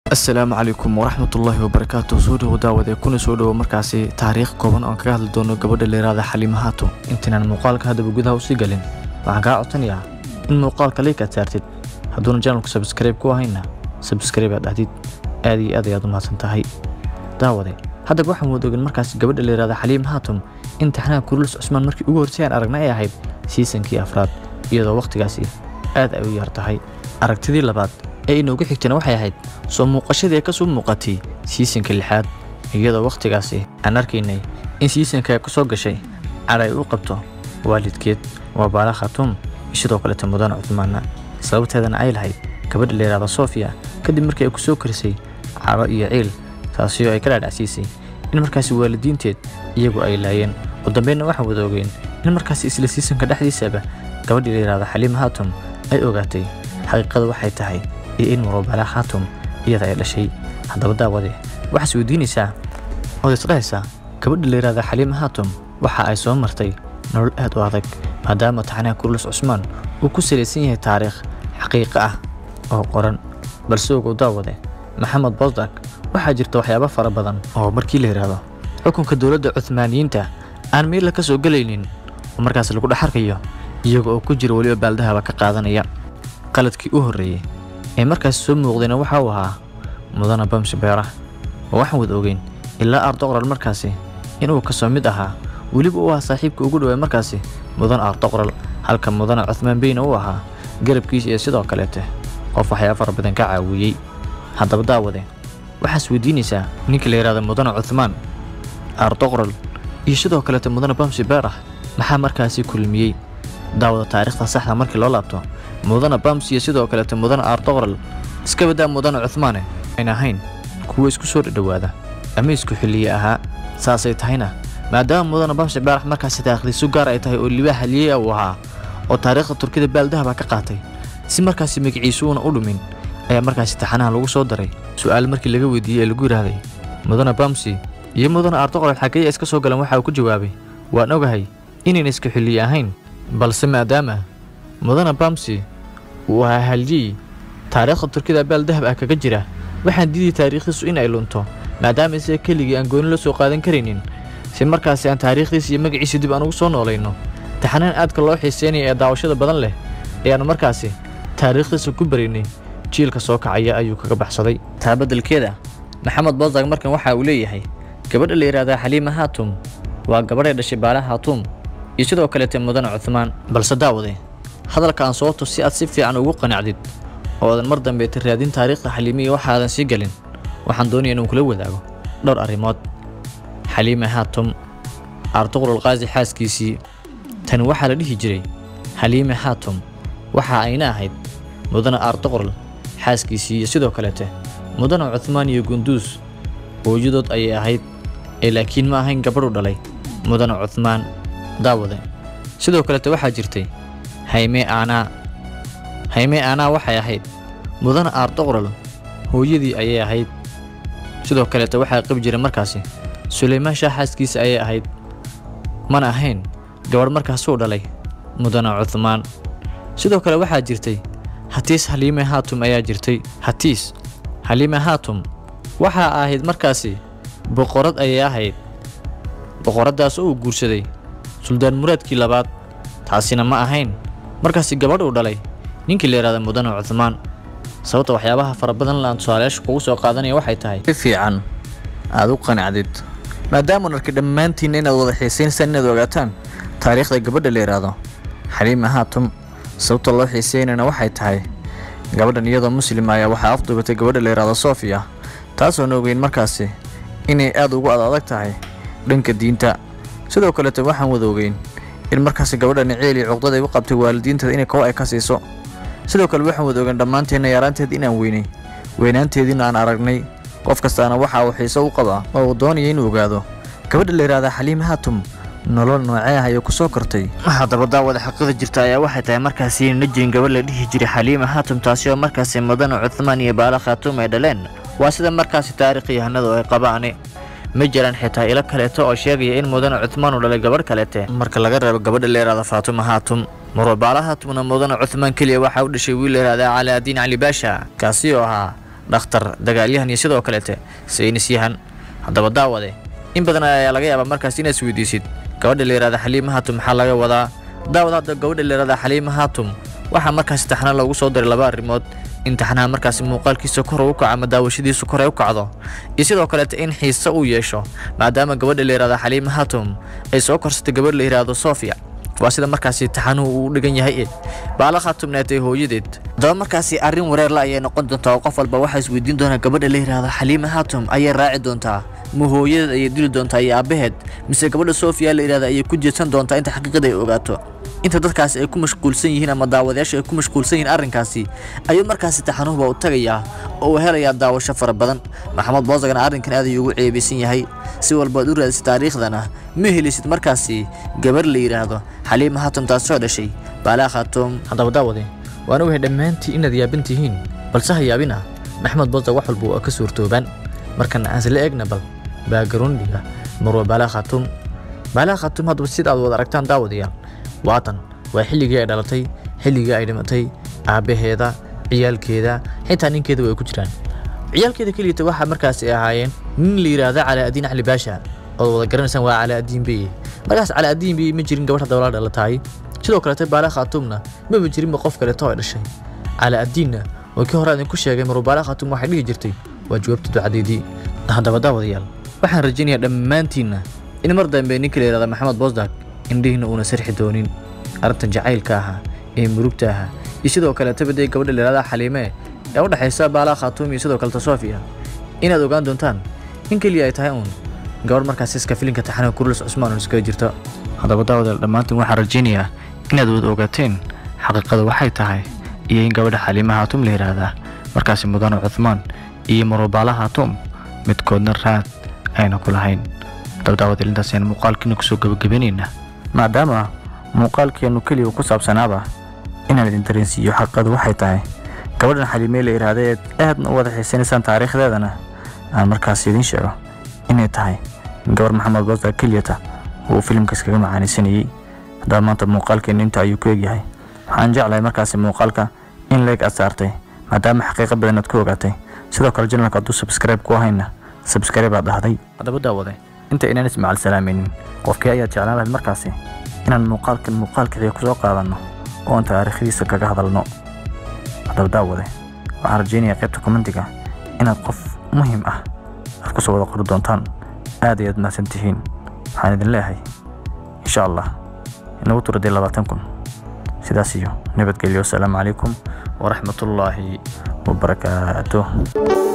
Asalaamu calaykum waraxmatullaahi wabarakaatu. Soo dhowo daawade, kuna soo dhowo markaasi taariikh kooban oon kaga hadli doono gabadha leeraada Xaliima Haato. Intaynaan muuqaalka haddaba gudaha usii galin, waxaan kaa codsanayaa in muuqaalka like aad saartid, hadduuna channelku subscribe ku ahayna subscribe aad dhahdid. Aad iyo aad ayaad u mahadsan tahay daawade. Haddaba waxaan wada ogin markaasi gabadha leeraada Xaliima Haatum in taxanaha Kurulus Cusmaan markii ugu horreysay aan aragnay ay ahayd siisankii afraad, iyadoo waqtigaasi aad ay u yar tahay. Aragtidii labaad ee inoogu xigtana waxay ahayd soo muuqashadii ay kasoo muuqatay siisanka lixaad, iyadoo waqtigaasi aan arkaynay in siisanka ay kusoo gashay cadh ay u qabto waalidkeed waa Baala Khatuum iyo sidoo kaleeta Mudane Cuthmaanna, sababteedana ay lahayd gabadha la yidhaahdo Sofia, kadib markii ay kusoo korisay cadho iyo ciil, taasi oo ay ka dhaadhacsiisay in markaasi waalidiinteed iyagu ay laayeen. Ugu dambeynna waxaan wada ogeyn in markaasi isla siisanka dhexdiisaba gabadhii la yidhaahdo Xaliima Haatum ay ogaatay xaqiiqada waxay tahay iyo in Murubala Khaatum iyada ay dhashay. Haddaba daawade, waxaad isweydiinaysaa ood isdhahaysaa gabadha la yidhaahdo Xaliima Haatum waxa ay soo martay nolol aad u adag, maadaama taxanaha Kurulus Cusmaan uu ku salaysan yahay taariikh xaqiiqo ah oo qoran. Balse ogow daawade, Maxamed Bosdak, waxaa jirta waxyaabo fara badan oo markii la yidhaahdo xukunka dowladda Cuthmaaniyiinta aan meel ka soo gelaynin oo markaas lagu dhex arkayo iyaga oo ku jira weliba baaldahaba ka qaadanaya. Qaladkii u horreeyey ee markaas soo muuqdayna waxa uu ahaa Mudane Bamsi Beerax, oo waxaan wada ogeyn ilaa Ardoqral markaasi inuu kasoo mid ahaa, weliba uu ahaa saaxiibka ugu dhowaa markaasi Mudane Ardoqral, halka Mudane Cuthmaan Beyna uu ahaa garabkiisa iyo sidoo kaleete qof waxyaabo fara badan ka caawiyey. Haddaba daawade, waxaas weydiinaysaa ninka la yidhaahdo Mudane Cuthmaan, Ardoqral iyo sidoo kaleete Mudane Bamsi Beerax maxaa markaasi kulmiyey? Daawada, taariikhda saxda markii loo laabto, Mudane Bamsi iyo sidoo kaleete Mudane Ardoqral, iska badaa Mudane Cuthmaane, ayna ahayn kuwa isku soo dhadhowaada ama isku xilliye ahaa. Saasay tahayna, maadaama Mudane Bamsi Beerax markaasi taariikhdiisu gaar ay tahay oo libaax haliyey uu ahaa oo taariikhda Turkida baaldahaba ka qaatay, si markaasi magaciisu uuna u dhumin ayaa markaasi taxanaha lagu soo daray. Su'aal markii laga weydiiyey ee lagu yidhaahday Mudane Bamsi iyo Mudane Ardoqral xaggee iska soo galeen, waxa uu ku jawaabay: waan ogahay inayna isku xilliye ahayn, balse maadaama Mudane Bamsi uu ahaa halyey taariikhda Turkida baal dahab ah kaga jira, waxaan diiday taariikhdiisu in ay lunto, maadaama isaga keligii aan gooni la soo qaadan karaynin, si markaasi aan taariikhdiisa iyo magaciisa dib aan ugu soo noolayno taxanaan aadka loo xiiseynaya ee daawashada badan leh ayaannu markaasi taariikhdiisa ku baraynay jiilka soo kacaya, ayuu kaga baxsaday. Taa beddelkeeda, Maxamed Bozak markan waxa uu leeyahay gabadha la yidhaahdaa Xaliima Haatum waa gabadhay dhashay Baala Haatum iyo sidoo kaleete Mudane Cuthmaan. Balse daawade, hadalka aan soo tus si aad si fiican ugu qanacdid oo aadan mar dambeeta raadin taariikhda Xaliime iyo waxa aadan sii galin, waxaan doonaya inuu kula wadaago dhowr arrimood. Xaliima Haatum, Artuqrul Qaazi xaaskiisii, tani waxaa la dhihi jiray Xaliime Haatum, waxa ayna ahayd Mudane Artuqrul xaaskiisii iyo sidoo kaleete Mudane Cuthmaan iyo Gunduus hooyadood ayay ahayd, ee laakiin ma ahayn gabadhu dhalay Mudane Cuthmaan. Daawade, sidoo kaleete waxaa jirtay Hayme Aanaa. Hayme Aanaa waxay ahayd Mudane Ardoqral hooyadii ayay ahayd. Sidoo kaleete waxaa qabi jiray markaasi Suleymaan Shaah xaaskiisa ayay ahayd, mana ahayn gabadh markaasuu dhalay Mudane Cuthmaan. Sidoo kale waxaa jirtay Hatiis Haliime Haatum ayaa jirtay. Hatiis Haliime Haatum waxaa ahayd markaasi boqorad ayay ahayd, boqoraddaas oo uu guursaday Suldaan Muraadkii labaad, taasina ma ahayn markaasi gabadh uu dhalay ninkii la yidhahda Mudane Cuthmaan. Sababta waxyaabaha fara badan la aan tusaalayaasha kugu soo qaadanaya waxay tahay si fiican aad u qanacdid, maadaamaan arkay dhammaantiinna inaad wada xiisaynaysaan inaad ogaataan taariikhda gabadha la yidhaahdo Xaliima Haatum. Sababta loo xiiseynayna waxay tahay gabadhan iyadoo muslima ayaa waxaa afduubatay gabadha la yidhaahdo Sofia, taasoon ogeyn markaasi inay aad ugu ad adag tahay dhanka diinta. Sidoo kaleete waxaan wada ogeyn in markaasi gabadhani ceel iyo cuqdad ay u qabtay waalidiinteeda inay kow ay ka siiso. Sidoo kale waxaan wada ogeyn dhammaanteenna yaraanteed inaan weynay, weynaanteediina aan aragnay. Qof kastaana waxa uu xiiso u qabaa oo uu doonaya inuu ogaado gabadha la yidhaahda Xaliima Haatum nolol noocee ah ayay ku soo kortay. Haddaba daawada, xaqiiqda jirta ayaa waxay tahay markaasi inayna jirin gabadh la dhihi jiray Xaliima Haatum, taasi oo markaasi Mudane Cuthmaan iyo Baala Khatuum ay dhaleen. Waa sida markaasi taariikhyahanadu ay qabaane. Ma jiraan xitaa ilo kaleeto oo sheegaya in Mudane Cuthmaan uu dhalay gabadh kaleete marka laga reebo gabadha la yidhaahdo Faatuma Haatum. Murbaala Haatumna Mudane Cuthmaan keliya waxa u dhashay wiil la yidhaahda Calaadiin Cali Baasha, kaasi oo ahaa Dhakhtar, dagaalyahan iyo sidoo kaleete saynisyahan. Haddaba daawade, in badan ayaa laga yaabaa markaas inaad isweydiisid gabadha la yidhahda Xaliima Hatum maxaa laga wadaa. Daawada, hadda gabadha la yidhahda Xaliima Hatum waxaa markaasi taxana loogu soo diray laba arrimood: in taxanaha markaasi muuqaalkiisa kor u kaco ama daawashadiisu kor ay u kacdo, iyo sidoo kaleete in xiise uu yeesho, maadaama gabadha la yidhahda Xaliima Hatum ay soo korsatay gabadh la yidhaahdo Sofia. Waa sida markaasi taxanuhu uu dhigan yahay. Baala Khatumneetay hooyadeed. Haddaba markaasi arrin wareerla ayay noqon doontaa oo qof walba waxaa isweydiin doonaa gabadha la yidhaahdo Xaliima Hatum ayay raaci doontaa, ma hooyadeed ayay dili doontaa iyo aabaheed, mise gabadha Sofia la yidhahda ayay ku jeedsan doontaa inta xaqiiqada ay ogaato. Inta dadkaasi ay ku mashquulsan yihiin ama daawadayaasha ay ku mashquulsan yihiin arrinkaasi, ayuu markaasi taxanuhuba u tagayaa oo uu helayaa daawasho fara badan. Maxamed Boosagana arrinkan aad ayuu ugu ceebaysan yahay. Si walba aad u raadisid taariikhdana ma helisid markaasi gabar la yidhaahdo Xaliima Hatum taasoo dhashay Baalaa Khatum. Haddaba daawade, waan ogahay dhammaantii inaad yaabin tihiin, balse ha yaabina, Maxamed Boosag wax walba waa ka suurtoobaan. Markana aan isla eegna bal baagaroondiga Marwa Baalaa Khatum. Baalaa Khatum haddaba sida aad wada aragtaan daawadayaal, waatan waa xilligii ay dhalatay, xilligii ay dhimatay, aabbaheeda, ciyaalkeeda, xitaa ninkeeda way ku jiraan. Ciyaalkeeda keliyata waxaa markaasi ay ahaayeen nin la yidhaahdo Calaadiin Cali Baasha ood wada garanaysaan, waa Calaadiin Beye. Markaas Calaadiin Beye ma jirin gabadh haddaba la dhalataay. Sidoo kaleete Baala Khatumna maba jirinba qof kaleeto ay dhashay. Calaadiinna waa kii hore idinku sheegay. Marwa Baala Khatum waxay dhihi jirtay waa jawaabta ducadeedii. Haddaba daawadayaal, waxaan rajaynayaa dhammaantiinna in mar dambe ninka la yidhahda Maxamed Boosdag indhihiina uuna sarxi doonin arrintan jacaylka ahaa ee murugta ahaa, iyo sidoo kaleeta baday gabadha la yidhahda Xaliime ee u dhexaysa Baala Khatum iyo sidoo kaleta Sofia, inaad ogaan doontaan in keliya ay tahay uun gabadh markaas iska filinka taxanaha Kurlis Cusmaan uun iskaga jirta. Haddaba daawadayaal, dhammaantiin waxaan rajaynayaa inaad wada ogaateen xaqiiqada waxay tahay iyo in gabadha Xaliima Hatum la yidhaahdaa markaasi Mudane Cuthmaan iyo Marwa Baala Hatum midkoodna raad ayna ku lahayn. Haddaba daawadayaal, intaas ayaan muuqaalkiina kusoo gabagabaynaynaa, maadaama muuqaalkeenu keliya ku saabsanaaba inaan idin dareensiiyo xaqiiqadu waxay tahay gabadhan Xaliime la yidhaahda eed aadna u wada xiisanaysaan taariikhdeedana aan markaas idiin sheego inay tahay gabar Maxamed Boosdag keliyata uu filimka iskaga macaanaysanayey. Haddaba maanta muuqaalkeenu inta ayuu ku egyahay. Waxaan jeclahay markaasi muuqaalka in leeg aad saartay, maadaama xaqiiqo badan aad ku ogaatay. Sidoo kale janalka hadduu subscribe ku ahayna subscribe aad dhahday. Haddaba daawade, inta inaan ismacal salaamaynin, qofkii ayaad jeclaan lahayd markaasi inaan muuqaalkan muuqaalka xiga kusoo qaadanno oo aan taariikhdiisa kaga hadalno? Haddaba daawade, waxaan rajaynayaa qaybta commentiga inaad qof muhiim ah aad kusoo wada qori doontaan. Aad ayaad mahadsan tihiin. Waxaan idin leeyahay insha Allah inagu turaday 20,000. Sidaas iyo nabadgelyo. Asalaamu calaykum waraxmatullaahi wabarakaatuh.